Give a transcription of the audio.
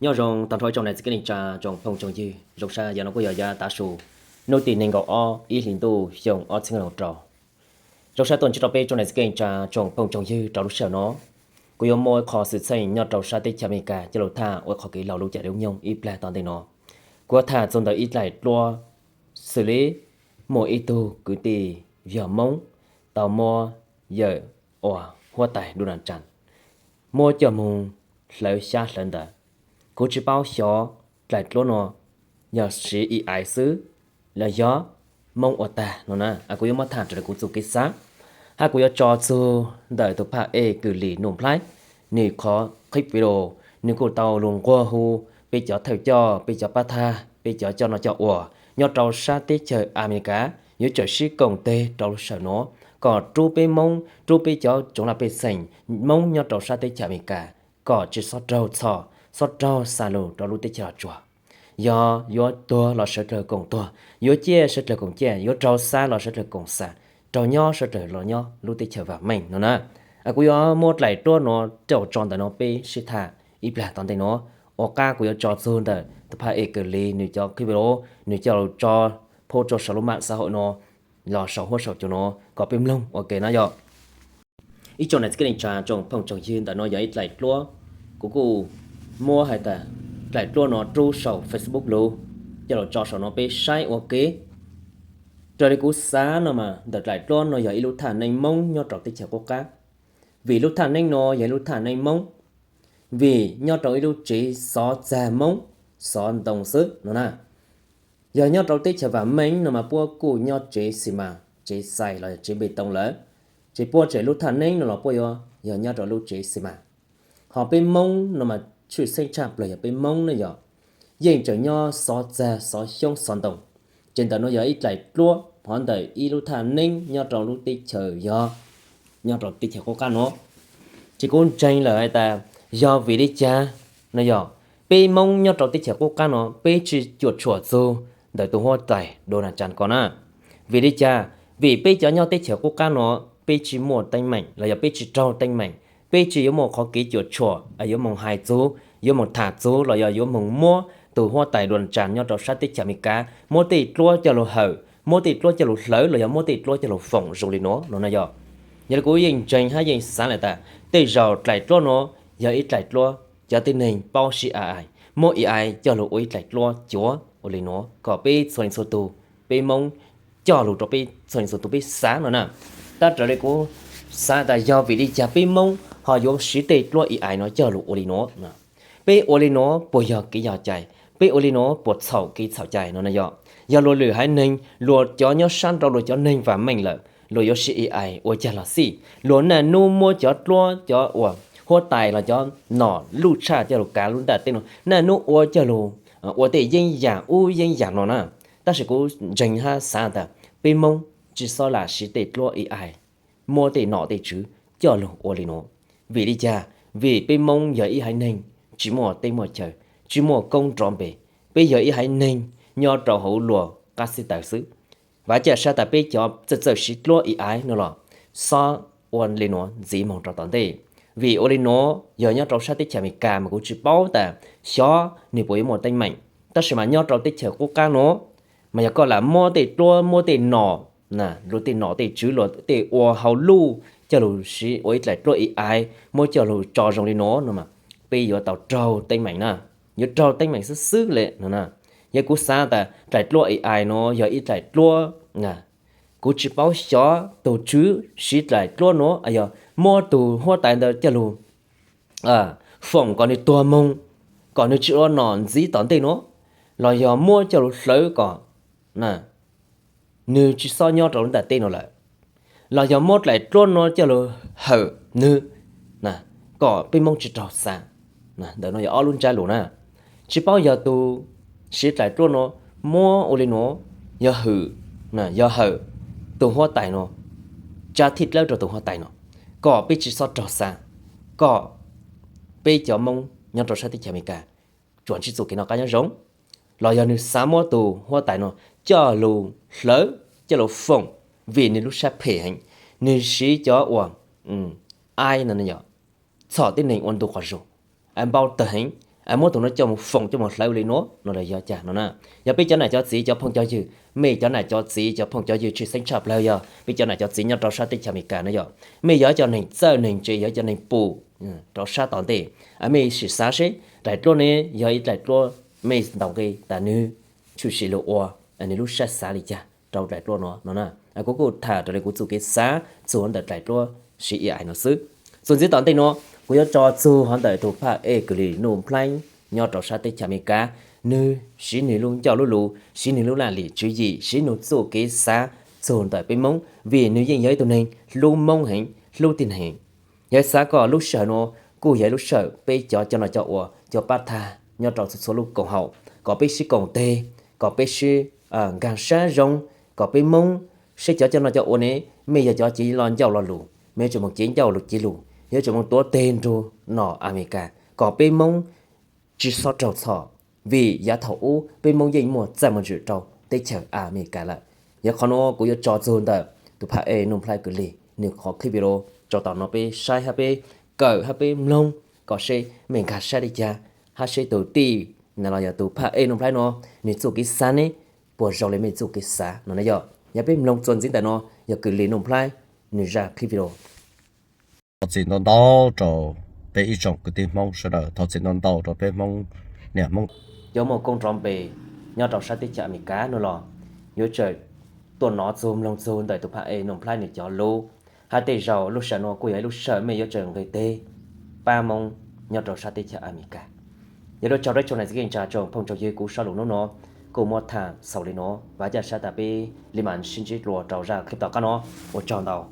Nyob zoo tag nrho ib tsoom niam txiv kwv tij neej tsa tsoom phooj tsoom ywg, zoo sab yav no kuj yog yav tav su, hnub tim nees nkaum ob ib hlis ntuj xyoo ob txhiab nees nkaum rau. Zoo sab tuaj ntsib rau peb tsoom niam txiv kwv tij neej tsa tsoom phooj tsoom ywg rau lub sij hawm no. Kuv yuav muaj qhov xwm txheej nyob rau sab teb chaws Amelikas coj lug tham ua qhov kev laug lub caij lub nyoog ib plag tom ntej no. Kuv yuav tham txug ntawm ib dlaim duab xws li muaj ib tug kwv tij yog Moob tau muab yawm uas huab tais Donald Trump muab coj moog hlawv xyab hlawv ntawv. Kuv tsis paub xyov dlaim duab no yog siv AI xwb los yog Moob ua tag no na. Kuv yuav muab tham raws li kuv txuj kev xav, hab kuv yuav tso txug ntawm tus phaj ej Kws Lis Num Nplhaib, nwg qhov clip video, nwg kuj tau lug nquag hu peb cov thawj coj, peb cov pab thag, peb cov coj noj coj ua nyob rau sab teb chaws Amelikas yuav tsum sib koom tes rau lub sij hawm no kom rub peb Moob, rub peb cov tsoom laj pej xeem Moob nyob rau sab teb chaws Amelikas kom tsis xob raug txhom, xob raug xa lug rau lub teb chaws los tsuag. Yog yuav tuag los sawv dlawg koom tuag, yuav ciaj sawv dlawg koom ciaj, yuav raug xa los sawv dlawg koom xa, raug nyob sawv dlawg los nyob lub teb chaws vam meej no na. Kuv yuav muab dlaim duab no rau tso ntawm no peb sib tham ib plag tom ntej no. Ua qab kuv yuav tso txug ntawm tus phaj ej Kws Lis nwg cov clip video, nwg coj lug tso phua rua saum lub maj xav hauv no los saum huab saum cua no kom peb mloog ua ke na yog. Ib tsoom niam txiv kwv tij neej tsa tsoom phooj tsoom ywg, ntawm no yog ib dlaim duab, kuv kuj muab has tas dlaim duab no rub saum Facebook lug, coj lug tso saum no peb saib ua ke. Raws li kuv xav no mas ntawm dlaim duab no yog ib lub thaj neeb Moob nyob rau teb chaws qub qab, vim lub thaj neeb no yog ib lub thaj neeb Moob, vim nyob rau ib lub tsev xov txag Moob, xov ntoo xwb no na. Yog nyob rau teb chaws vam meej no mas puab kuj nyob tsev xi mas, tsev xais los yog tsev npe too lawm, ces puab tseem lub thaj neeb no los puab yuav yog nyob rau lub tsev xi mas. Ho peb Moob no mas tshwj xeeb tshaj plawg yog peb Moob ne yog yeej tseem nyob xov txag xov xyoob xov ntoo. Ces ntawm no yog ib dlaim duab hov ntawm ib lub thaj neeb nyob rau lub teb chaws yog nyob rau teb chaws qub qab no. Ces kuv ntseeg lawm has tas yog vim li cas no yog peb Moob nyob rau teb chaws qub qab no peb tsis cuam tshuam txug ntawm tus huab tais Donald Trump ko na. Vim li cas? Vim peb cov nyob teb chaws qub qab no peb tsis muaj teeb meem los yog peb tsis raug teeb meem, peb tsis yuav muaj qhov kev cuam tshuam yuav moog hais txug, yuav moog tham txug los yog yuav moog muab tus huab tais Donald Trump nyob rau sab teb chaws Amelikas muab tej duab coj lug hawm, muab tej duab coj lug hlawv los yog muab tej duab coj lug foom zoo li no no na yog. Yog li kuv yeej ntseeg hab yeej xav lawm tas tej zaum dlaim duab no yog ib dlaim duab cov tib neeg paub siv AI, muab AI coj lug ua ib dlaim duab cuav ua li no kom peb txhua leej txhua tug, peb Moob coj lug rau peb txhua leej txhua tug peb xav no na. Tab raws li kuv xav tas yog vim li cas peb Moob ho yuav siv tej duab AI no coj lug ua li no. Peb ua li no puas yog kev yog cai? Peb ua li no puas txhaum kev txhaum cai no na yog? Yog luag lwm haiv neeg, luag cov nyob sab nraud luag cov neeg vam meej lawm luag yuav siv AI ua caag los xij, luag naj nub muab cov duab cov uas huab tais los cov nom luj tshaj coj lug kav lub ntaaj teb no, naj nub ua coj lug ua tej yeeb yam ub yeeb yam no na. Tab sis kuv ntseeg hab xav tas peb Moob tsis xob lam siv tej duab AI muab tej nom tej tswv coj lug ua li no. Vim li cas? Vim peb Moob yog ib haiv neeg tsis muaj teb muaj chaw, tsis muaj koob nrov npe, peb yog ib haiv neeg nyob rau hauv luag qab xib taws xwb. Vav caj sab tas peb cov txawj txawj siv duab AI no los xob ua li no ntxiv moog rau tom ntej. Vim ua li no, yog nyob rau sab teb chaws Amelikas mas kuv tsis paub tas xyov nwg puas yuav muaj teeb meem, tab sis mas nyob rau teb chaws qub qab no mas yog koj lam muab tej duab muab tej nom, luag tej nom tej tswv luag tej ua hauj lwm coj lug siv ua ib dlaim duab AI muab coj lug tso zoo li no no mas peb yuav tau raug teeb meem na, yuav raug teeb meem xwb xwb le no na. Yog kuv xav tas dlaim duab AI no yog ib dlaim duab, kuv tsis paub xyov tug tswv siv dlaim duab no yog muab tug huab tais ntawd coj lug foom kom nwg tuag moog, kom nwg tsis ua nom ntxiv tom ntej no, los yog muab coj lug hlawv kom nwg tsis xob nyob rau lub ntaaj teb no lawm, los yog muab dlaim duab no coj lug hawm nwg kom peb Moob tsis raug xa. Ntawm no yog ob lub ntsab lug na. Tsis paub yog tug siv dlaim duab no muab ua li no yog hwm, yog hawm tug huab tais no, tsa thij dlawb rau tug huab tais no kom peb tsis xob raug xa, kom peb cov Moob nyob rau sab teb chaws Amelikas tsuas ntsib txuj kev noj qab nyob zoo, los yog nwg xav muab tug huab tais no coj lug hlawv, coj lug foom, vim nwg lub sab phem heev, nwg siv cov uas ai no yog txhom tib neeg ua ntu quas zug, npau tawg heev, muab tus no coj mus foom coj mus hlawv li no no los yog cas no na. Yog peb cov nam cov txiv cov phooj cov ywg, mej cov nam cov txiv cov phooj cov ywg tshwj xeeb tshaj plawg yog peb cov nam cov txiv nyob rau sab teb chaws Amelikas no yog mej yog cov neeg txawj neeg ntse, yog cov neeg pum rau sab tom ntej. Mej sim xav seb daim duab ne yog ib daim duab mej ntaus nqi tas nwg tshwm sim lug ua nwg lub sab xav li cas rau daim duab no no na. Kuv kuj tham raws li kuv txuj kev xav txug ntawm daim duab siv ib ais no xwb. Txuas ntxiv tom ntej no kuv yuav tso txug hov ntawm tus phaj ej kws li Nuj Nplhaib nyob rau sab teb chaws Amelikas. Nwg siv nwg lub ncauj lub lus, siv nwg lub laj lim tswv yim, siv nwg txuj kev xav txug ntawm peb Moob vim nwg yeej yog ib tug neeg hlub Moob heev, hlub tib neeg. Yog xav kom lub sij hawm no kuj yog ib lub sij hawm peb cov coj noj coj ua, cov pab tag nyob rau txhua txhua lub koom haum kom peb sib koom teg, kom peb sib nkaag sab zoo, kom peb Moob, seb cov coj noj coj ua ne, mej yog cov cev lo ncauj lo lus, mej yuav tsum moog cev ncauj lus cev lus, yuav tsum moog tuav teg nrug nom Amelikas kom peb Moob tsi xob raug txhom, vim yav thaum ub peb Moob yeej muaj txaj muaj ntsim rau teb chaws Amelikas lawm. Yog qhov nuav kuv yuav tso txug ntawm tus phaj ej Nuj Nplhaib kws li nwg qhov clip video tso tom no peb saib hab peb kawm hab peb mloog kom seb mej nkaag sab li cas, hab seb tus tij na los yog tus phaj ej Nuj Nplhaib no nwg txuj kev xav ne puas zoo li mej txuj kev xav no na. Yog, yog peb mloog txuas ntxiv ntawm no yog kws li Nuj Nplhaib nwg zaj clip video. Thov txim ntau ntau rau peb ib tsoom kwv tij Hmoob sawv daws, thov txim ntau ntau rau peb Hmoob niam Hmoob cov muaj koob nrov npe nyob rau sab teb chaws Amelikas no los yuav tsum tuaj nov txug mloog txug ntawm tus phaj ej Nuj Nplhaib nwg cov lub, hab tej zaum lub sij hawm no kuj yog ib lub sij hawm mej yuav tsum nqis teg pab Moob nyob rau sab teb chaws Amelikas. Yog li tsaug rau tsoom nam txiv keej tsa tsoom phooj tsoom ywg, kuv zaj lus nub no kuj muab tham xaus li no, vav caj sab tas peb li mam sib ntsib dlua rau zaj clip tom qab no. Ua tsaug ntau.